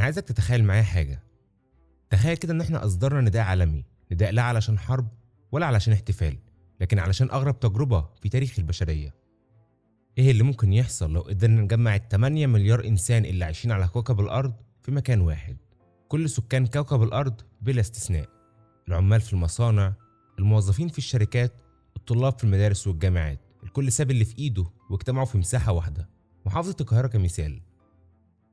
أنا عايزك تتخيل معايا حاجة. تخيل كده إن إحنا أصدرنا نداء عالمي، نداء لا علشان حرب ولا علشان احتفال، لكن علشان أغرب تجربة في تاريخ البشرية. إيه اللي ممكن يحصل لو قدرنا نجمع 8 مليار إنسان اللي عايشين على كوكب الأرض في مكان واحد؟ كل سكان كوكب الأرض بلا استثناء، العمال في المصانع، الموظفين في الشركات، الطلاب في المدارس والجامعات، الكل ساب اللي في إيده واجتمعوا في مساحة واحدة، محافظة القاهرة كمثال.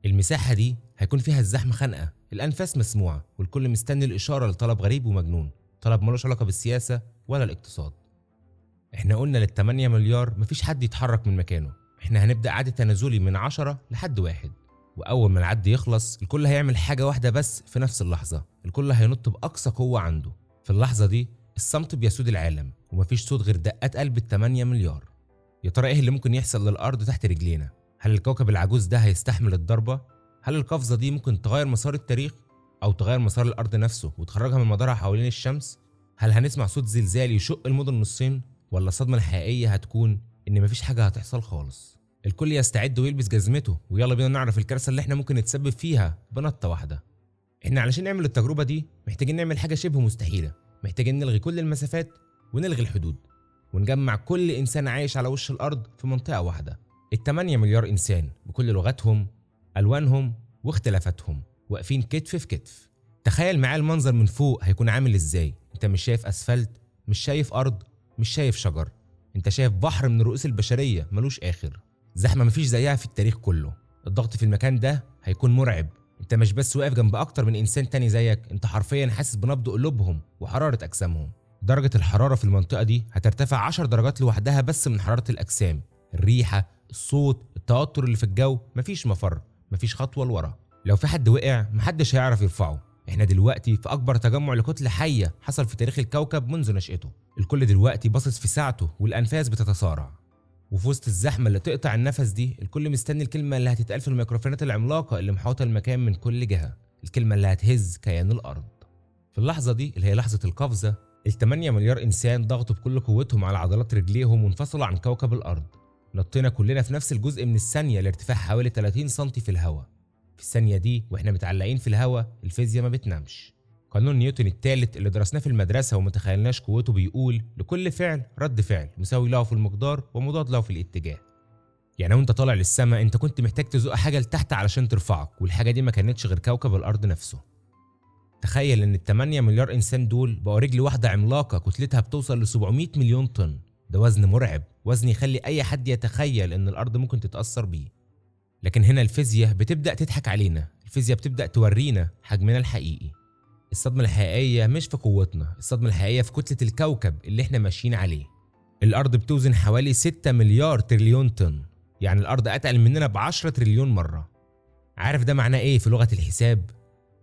المساحة دي هيكون فيها الزحمة خانقة، الأنفاس مسموعة، والكل مستني الإشارة لطلب غريب ومجنون، طلب ملوش علاقة بالسياسة ولا الاقتصاد. احنا قلنا لل8 مليار مفيش حد يتحرك من مكانه، احنا هنبدأ عد تنازلي من 10 لحد 1، وأول ما العد يخلص الكل هيعمل حاجة واحدة بس في نفس اللحظة، الكل هينط بأقصى قوة عنده. في اللحظة دي الصمت بيسود العالم ومفيش صوت غير دقات قلب 8 مليار. يا ترى ايه اللي ممكن يحصل للأرض تحت رجلينا؟ هل الكوكب العجوز ده هيستحمل الضربة؟ هل القفزة دي ممكن تغير مسار التاريخ أو تغير مسار الأرض نفسه وتخرجها من مدارها حوالين الشمس؟ هل هنسمع صوت زلزال يشق المدن نصين؟ ولا الصدمة الحقيقية هتكون إن مفيش حاجة هتحصل خالص؟ الكل يستعد ويلبس جزمته ويلا بينا نعرف الكارثة اللي احنا ممكن نتسبب فيها بنطة واحدة. احنا علشان نعمل التجربة دي محتاجين نعمل حاجة شبه مستحيلة، محتاجين نلغي كل المسافات ونلغي الحدود ونجمع كل إنسان عايش على وش الأرض في منطقة واحدة. 8 مليار إنسان بكل لغاتهم، ألوانهم واختلافاتهم، واقفين كتف في كتف. تخيل معايا المنظر من فوق هيكون عامل إزاي. أنت مش شايف أسفلت، مش شايف أرض، مش شايف شجر، أنت شايف بحر من الرؤوس البشرية ملوش آخر. زحمة مفيش زيها في التاريخ كله. الضغط في المكان ده هيكون مرعب. أنت مش بس واقف جنب أكتر من إنسان تاني زيك، أنت حرفيا حاسس بنبض قلوبهم وحرارة أجسامهم. درجة الحرارة في المنطقة دي هترتفع 10 درجات لوحدها بس من حرارة الأجسام. الريحة، الصوت، التوتر اللي في الجو، مفيش مفر، مفيش خطوة لورا. لو في حد وقع محدش هيعرف يرفعه. احنا دلوقتي في أكبر تجمع لكتلة حية حصل في تاريخ الكوكب منذ نشأته. الكل دلوقتي باصص في ساعته والأنفاس بتتصارع. وفي وسط الزحمة اللي تقطع النفس دي الكل مستني الكلمة اللي هتتقال في الميكروفونات العملاقة اللي محاوطة المكان من كل جهة، الكلمة اللي هتهز كيان الأرض. في اللحظة دي اللي هي لحظة القفزة، 8 مليار إنسان ضغطوا بكل قوتهم على عضلات رجليهم وانفصلوا عن كوكب الأرض. نطينا كلنا في نفس الجزء من الثانية لارتفاع حوالي 30 سنتي في الهواء. في الثانية دي واحنا متعلقين في الهواء الفيزياء ما بتنامش. قانون نيوتن الثالث اللي درسناه في المدرسة وما تخيلناش قوته بيقول لكل فعل رد فعل مساوي له في المقدار ومضاد له في الاتجاه. يعني وانت طالع للسماء انت كنت محتاج تزق حاجة لتحت علشان ترفعك، والحاجة دي ما كانتش غير كوكب الأرض نفسه. تخيل ان 8 مليار إنسان دول بقوا رجل واحدة عملاقة كتلتها بتوصل ل 700 مليون طن. ده وزن مرعب، وزن يخلي أي حد يتخيل ان الأرض ممكن تتأثر بيه. لكن هنا الفيزياء بتبدأ تضحك علينا، الفيزياء بتبدأ تورينا حجمنا الحقيقي. الصدمة الحقيقية مش في قوتنا، الصدمة الحقيقية في كتلة الكوكب اللي احنا ماشيين عليه. الأرض بتوزن حوالي 6 مليار تريليون طن، يعني الأرض أتقل مننا ب10 تريليون مرة. عارف ده معناه إيه في لغة الحساب؟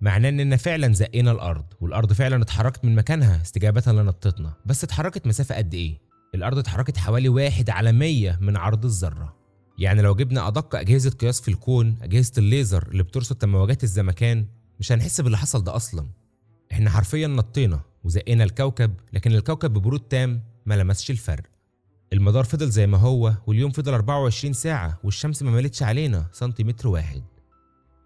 معناه إننا فعلا زقينا الأرض، والأرض فعلا اتحركت من مكانها استجابة لنطتنا. بس اتحركت مسافة قد إيه؟ الأرض اتحركت حوالي 1/100 من عرض الذرة. يعني لو جبنا أدق أجهزة قياس في الكون، أجهزة الليزر اللي بترصد موجات الزمكان، مش هنحس باللي حصل ده أصلا. احنا حرفيا نطينا وزقينا الكوكب، لكن الكوكب ببرود تام ما لمسش الفرق. المدار فضل زي ما هو، واليوم فضل 24 ساعة والشمس ما مالتش علينا سنتيمتر واحد.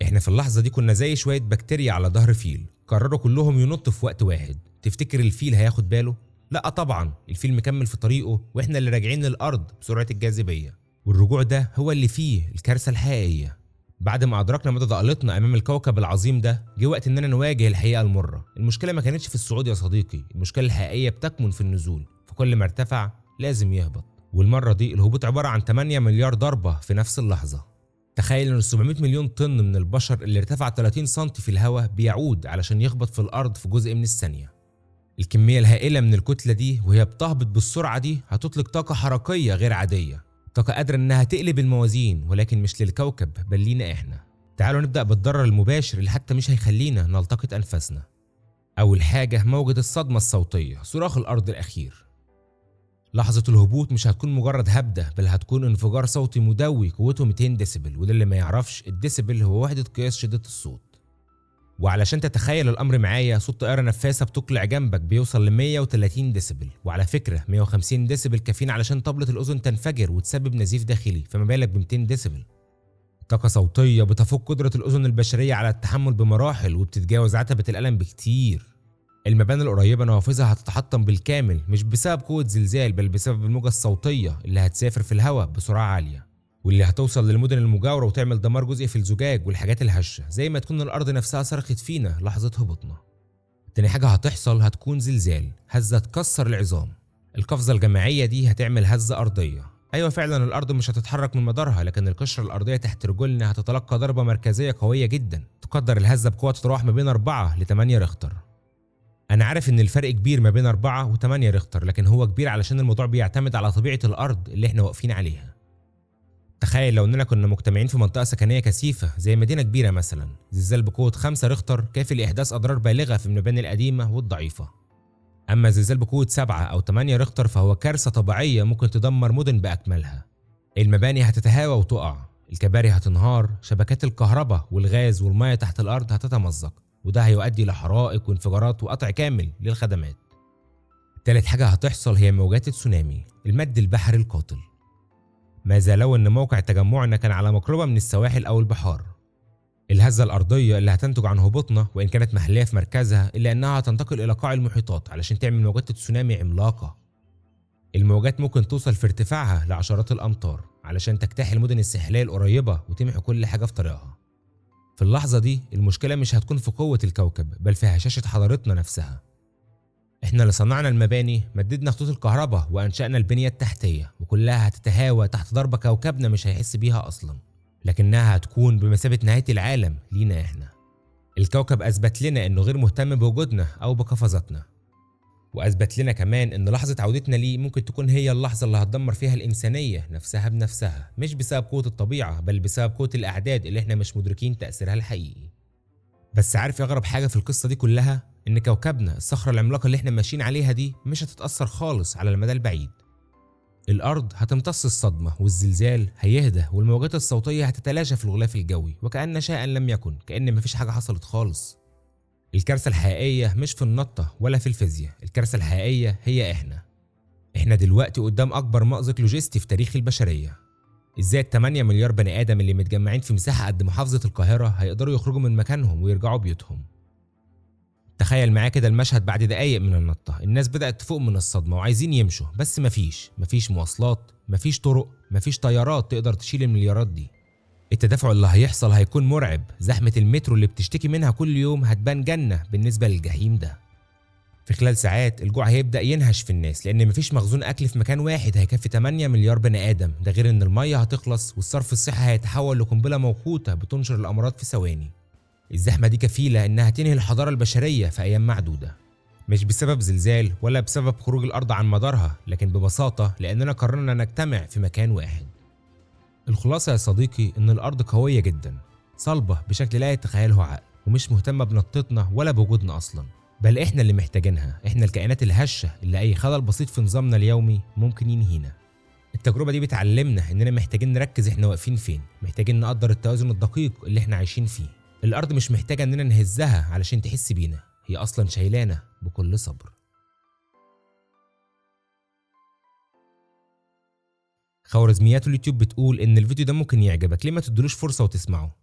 احنا في اللحظة دي كنا زي شوية بكتيريا على ظهر فيل، قرروا كلهم ينطوا في وقت واحد. تفتكر الفيل هياخد باله؟ لا طبعا، الفيل مكمل في طريقه واحنا اللي راجعين للأرض بسرعة الجاذبية. والرجوع ده هو اللي فيه الكارثة الحقيقية. بعد ما أدركنا مدى ضالتنا أمام الكوكب العظيم ده، جه وقت إننا نواجه الحقيقة المرة. المشكلة ما كانتش في الصعود يا صديقي، المشكلة الحقيقية بتكمن في النزول. فكل ما ارتفع لازم يهبط، والمرة دي الهبوط عبارة عن 8 مليار ضربة في نفس اللحظة. تخيل إن 700 مليون طن من البشر اللي ارتفع 30 سنتي في الهواء بيعود علشان يخبط في الأرض في جزء من الثانية. الكمية الهائلة من الكتلة دي وهي بتهبط بالسرعة دي هتطلق طاقة حركية غير عادية، طاقة قادرة إنها تقلب الموازين، ولكن مش للكوكب بل لينا إحنا. تعالوا نبدأ بالضرر المباشر اللي حتى مش هيخلينا نلتقط أنفاسنا. أول حاجة موجة الصدمة الصوتية، صراخ الأرض الأخير. لحظة الهبوط مش هتكون مجرد هبدة، بل هتكون انفجار صوتي مدوي قوته 200 ديسيبل، وده اللي ما يعرفش الديسيبل هو وحدة قياس شدة الصوت. وعلشان تتخيل الأمر معايا، صوت طائرة نفاثة بتقلع جنبك بيوصل ل 130 ديسيبل، وعلى فكرة 150 ديسيبل كافيين علشان طبلة الأذن تنفجر وتسبب نزيف داخلي، فما بالك ب 200 ديسيبل. طاقة صوتية بتفوق قدرة الأذن البشرية على التحمل بمراحل وبتتجاوز عتبة الألم بكتير. المباني القريبة نوافذها هتتحطم بالكامل، مش بسبب قوة زلزال بل بسبب الموجة الصوتية اللي هتسافر في الهواء بسرعة عالية، واللي هتوصل للمدن المجاورة وتعمل دمار جزئي في الزجاج والحاجات الهشة، زي ما تكون الأرض نفسها صرخت فينا لحظة هبوطنا. تاني حاجة هتحصل هتكون زلزال، هزة تكسر العظام. القفزة الجماعية دي هتعمل هزة أرضية. أيوة فعلا الأرض مش هتتحرك من مدارها، لكن القشرة الأرضية تحت رجولنا هتتلقى ضربة مركزية قوية جدا تقدر الهزة بقوة تتراوح ما بين 4 ل 8 ريختر. أنا عارف إن الفرق كبير ما بين 4 و8 ريختر، لكن هو كبير علشان الموضوع بيعتمد على طبيعة الأرض اللي إحنا واقفين عليها. تخيل لو إننا كنا مجتمعين في منطقة سكنية كثيفة زي مدينة كبيرة مثلا، زلزال بقوة 5 ريختر كافي لإحداث أضرار بالغة في المباني القديمة والضعيفة. أما زلزال بقوة 7 أو 8 ريختر فهو كارثة طبيعية ممكن تدمر مدن بأكملها. المباني هتتهاوى وتقع، الكباري هتنهار، شبكات الكهرباء والغاز والمية تحت الأرض هتتمزق، وده هيؤدي لحرائق وانفجارات وقطع كامل للخدمات. تالت حاجة هتحصل هي موجات تسونامي، المد البحري القاتل. ماذا لو إن موقع تجمعنا كان على مقربة من السواحل أو البحار؟ الهزة الأرضية اللي هتنتج عن هبوطنا وإن كانت محلية في مركزها إلا أنها هتنتقل إلى قاع المحيطات علشان تعمل موجات تسونامي عملاقة. الموجات ممكن توصل في ارتفاعها لعشرات الأمتار علشان تجتاح المدن الساحلية القريبة وتمحي كل حاجة في طريقها. في اللحظة دي المشكلة مش هتكون في قوة الكوكب بل في هشاشة حضارتنا نفسها. احنا اللي صنعنا المباني، مددنا خطوط الكهرباء وأنشأنا البنية التحتية، وكلها هتتهاوى تحت ضربة كوكبنا مش هيحس بيها أصلا، لكنها هتكون بمثابة نهاية العالم لينا احنا. الكوكب أثبت لنا إنه غير مهتم بوجودنا أو بقفزاتنا، وأثبت لنا كمان إن لحظة عودتنا ليه ممكن تكون هي اللحظة اللي هتدمر فيها الإنسانية نفسها بنفسها، مش بسبب قوة الطبيعة بل بسبب قوة الأعداد اللي احنا مش مدركين تأثيرها الحقيقي. بس عارف أغرب حاجة في القصة دي كلها؟ إن كوكبنا الصخرة العملاقة اللي احنا ماشيين عليها دي مش هتتأثر خالص على المدى البعيد. الأرض هتمتص الصدمة والزلزال هيهدى والموجات الصوتية هتتلاشى في الغلاف الجوي وكأن شيئا لم يكن، كأن مفيش حاجة حصلت خالص. الكارثة الحقيقية مش في النطة ولا في الفيزياء، الكارثة الحقيقية هي احنا. احنا دلوقتي قدام أكبر مأزق لوجستي في تاريخ البشرية. ازاي 8 مليار بني آدم اللي متجمعين في مساحة قد محافظة القاهرة هيقدروا يخرجوا من مكانهم ويرجعوا بيوتهم؟ تخيل معايا كده المشهد بعد دقايق من النطة، الناس بدأت تفوق من الصدمة وعايزين يمشوا، بس مفيش مواصلات، مفيش طرق، مفيش طيارات تقدر تشيل المليارات دي. التدافع اللي هيحصل هيكون مرعب، زحمة المترو اللي بتشتكي منها كل يوم هتبان جنة بالنسبة للجحيم ده. في خلال ساعات الجوع هيبدأ ينهش في الناس لأن مفيش مخزون أكل في مكان واحد هيكفي 8 مليار بني آدم، ده غير إن المية هتخلص والصرف الصحي هيتحول لقنبلة موقوتة بتنشر الأمراض في ثواني. الزحمة دي كفيلة إنها تنهي الحضارة البشرية في أيام معدودة، مش بسبب زلزال ولا بسبب خروج الأرض عن مدارها، لكن ببساطة لأننا قررنا نجتمع في مكان واحد. الخلاصة يا صديقي إن الأرض قوية جدا، صلبة بشكل لا يتخيله عقل، ومش مهتمة بنطتنا ولا بوجودنا أصلا، بل إحنا اللي محتاجينها، إحنا الكائنات الهشة اللي أي خلل بسيط في نظامنا اليومي ممكن ينهينا. التجربة دي بتعلمنا إننا محتاجين نركز إحنا واقفين فين، محتاجين نقدر التوازن الدقيق اللي إحنا عايشين فيه. الأرض مش محتاجة إننا نهزها علشان تحس بينا، هي أصلا شايلانا بكل صبر. خوارزميات اليوتيوب بتقول إن الفيديو ده ممكن يعجبك، ليه ما تدلوش فرصة وتسمعه؟